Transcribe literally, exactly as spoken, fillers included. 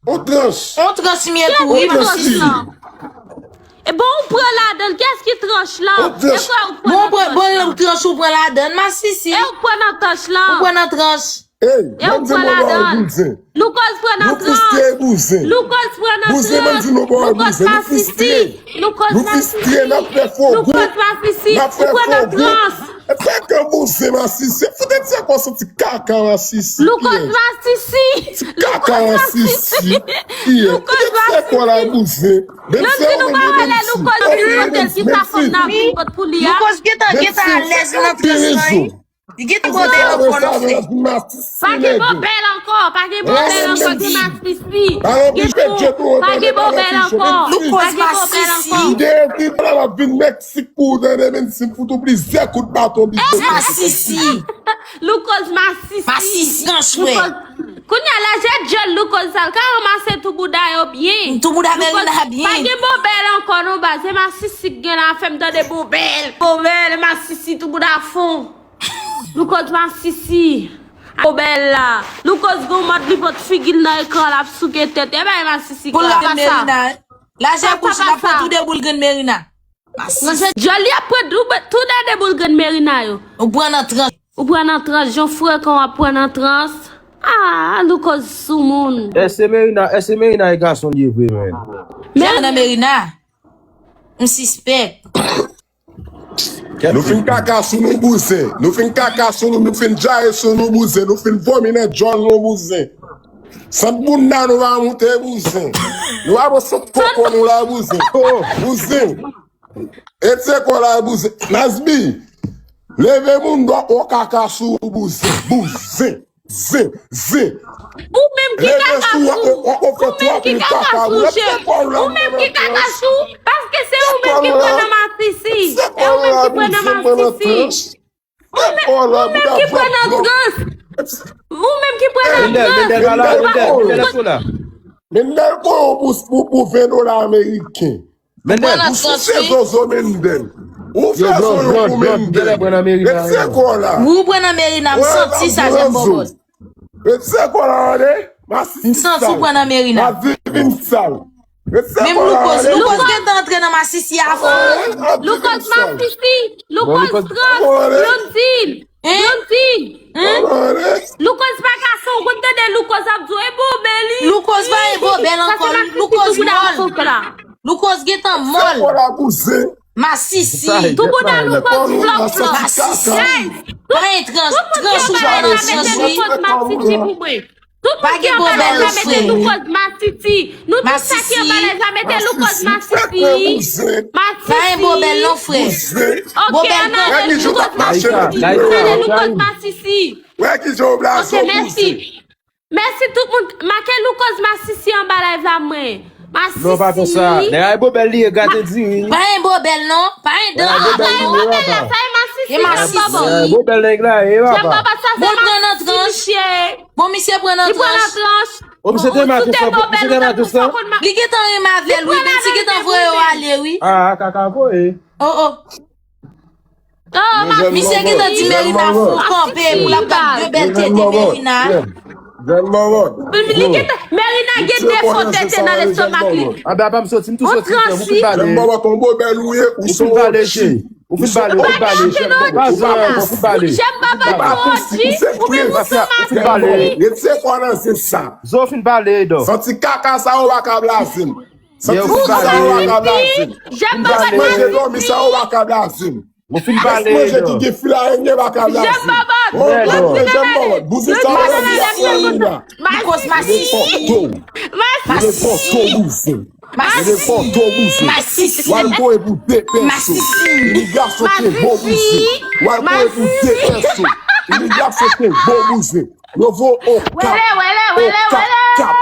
On tranch. On tranch li ye tou, wi, masisi. E bon, ou pran ladan l. Kiyès ki tranch lan? On tranch. E kwa ou pran nan tranch lan? Bon, ou pran tranch ou pran ladan l, masisi. E ou pran nan tranch lan? Ou pran nan tranch. Ey, e ou pran ladan l. Loukoz pran nan tranch. Nou fristre, bouzen. Loukoz pran nan tranch. Bouzen, ban m di nou, bouzen, nou fristre. Loukoz masisi. Nou fristre, n ap fè fo gwoup. Loukoz masisi. Ou pran nan tranch. Kaka bouzen masisi. Fout ti kò santi kaka masisi. Loukoz masisi. Ti kaka masisi. Loukoz masisi. Ti kò la bouzen. Menm si ou menm menm si. Loukoz masisi. Loukoz gentan, gentan alèz nan tranch lan, wi. Li gentan bòbèl ankò, non, frè. Pa gen bòbèl ankò, pa gen bòbèl ankò, gen masisi. Gen tou, pa gen bòbèl ankò. Loukoz masisi. L ap vin Meksik pou ou tande, menm si m fout ou plizyè kout baton bib. Masisi. Loukoz masisi. Masisi, ranchwe. Kounye a, lajè djòl Loukoz sa, l ka ranmase tou bouda yo byen. Tou bouda Merina byen. Pa gen bòbèl ankò, non, baz. Se masisi k gen la, fè m tande bòbèl. Bòbèl, masisi, tou bouda fon. Loukoz masisi. Bòbèl la. Loukoz gon mòd li pot figi l nan ekran, l ap souke tèt. E bay masisi kaka sa. Lajè bouch, l ap pran tou de boul grenn Merina. Djòl li ap pran tou, tou de de boul grenn Merina yo. Ou pran nan tranch. Ou pran nan tranch, jan frekan w ap pran nan tranch. Ah, Loukoz soumoun. Èske Merina, èske Merina e gason li ye vre, menn? Men nan Merina, m sispèk. Nou fin kaka sou nou bouzen. Nou fin kaka sou nou, nou fin djaye sou nou bouzen. Nou fin vomi nan djòl nou bouzen. Sant bounda nou va moute bouzen. Nou va pran sant koko nou la bouzen. Bouzen. E se kò la bouzen. Nasbi. Leve moun dò o kaka sou bouzen. Bouzen. Zen, zen. Ou menm ki kaka sou. Ou menm ki kaka sou, cheri. Ou menm ki kaka sou. Paske se ou menm ki pran nan masisi. E ou menm ki pran nan masisi. Ou menm, ou menm ki pran nan trans. Ou menm ki pran nan trans. Mendel, Mendel, pa la, Mendel, Mendel, esko la? Mendel, pou, pou, pou ven dola ameriken. Mendel. Ou souse zozo Mendel. Ou fè zo yo pou Mendel. Ret se kò la. Ou pran nan Merina, m santi sa, jan m bòbòt. Ret se kò la, tande. Masisi sal. M santi w pran nan Merina. Madivin sal. Ret se kò la, tande. Menm Loukoz, Loukoz gentan antre nan masisi a fò. Loukoz masisi, Loukoz trans, blondin. Hein? Blondin. Hein? Loukoz pa gason, ou konn tande Loukoz ap di w, e bòbèl li. Loukoz pa e bòbèl ankò, Loukoz mòl. Loukoz gentan mòl. Masisi. Tou bouda Loukoz flòp flòp. Masisi. Pa e trans, trans ou pa e trans, wi. Tout moun ki anba la mete Loukoz masisi pou mwen. Tout moun ki anba la mete Loukoz masisi. Nou tout sa ki anba la mete Loukoz masisi. Masisi. Pa e bòbèl non, frè. Ok, ann ale Loukoz masisi. Ann ale Loukoz masisi. Ok, mèsi. Mèsi tout moun. Make Loukoz masisi anba live la mwen. Masisi. Non, pa konsa. Nèg a e bòbèl li ye, gate diri. Pa e bòbèl non. Pa e dan. Pa e bòbèl la, sa e masisi. E masisi. Bòbòt. Bòbèl nèg la ye, papa. Bòbòt sa se masisi, misye. Bon, misye pran nan tranch. Li pran nan tranch. O, misye te mate sa, misye te mate sa. Li gentan renmen avè l, wi. Menm si gentan voye yo ale, wi. Ah, kaka voye. Oh, oh. Misye gentan di Merina fou kanpe pou l ap gad de bèl tete Merina. Li gentan, Merina gen de fo tete nan lestomak li. Anba pa m soti, m tou soti, frè, ou fin pale. Jèm bòbòt, on bòbèl ou ye, ou se on oji. Ou fin pale, ou fin pale. Pa zan, ou fin pale. Jèm bòbòt, ou oji, ou menm ou se masisi. Ret se kò nan zen sa. Zo fin pale, Edò. Santi kaka sa ou pa ka blaze m. Santi sa ou pa ka blaze m. Jèm bòbòt, manje dòmi sa ou pa ka blaze m. Ou fin pale, Edò. Manje ki gen fil arenye pa ka blaze m. Jèm bòbòt. Jèm bòbòt. Bouzen sa ou pa ka blaze m. Loukoz masisi. Masisi. Masisi. Masisi. Masisi. Wal kouri pou de pèso. Imigrasyon te bon bouzen. Wal kouri pou de pèso. Imigrasyon te bon bouzen. Yo vo o kap. O kap, kap,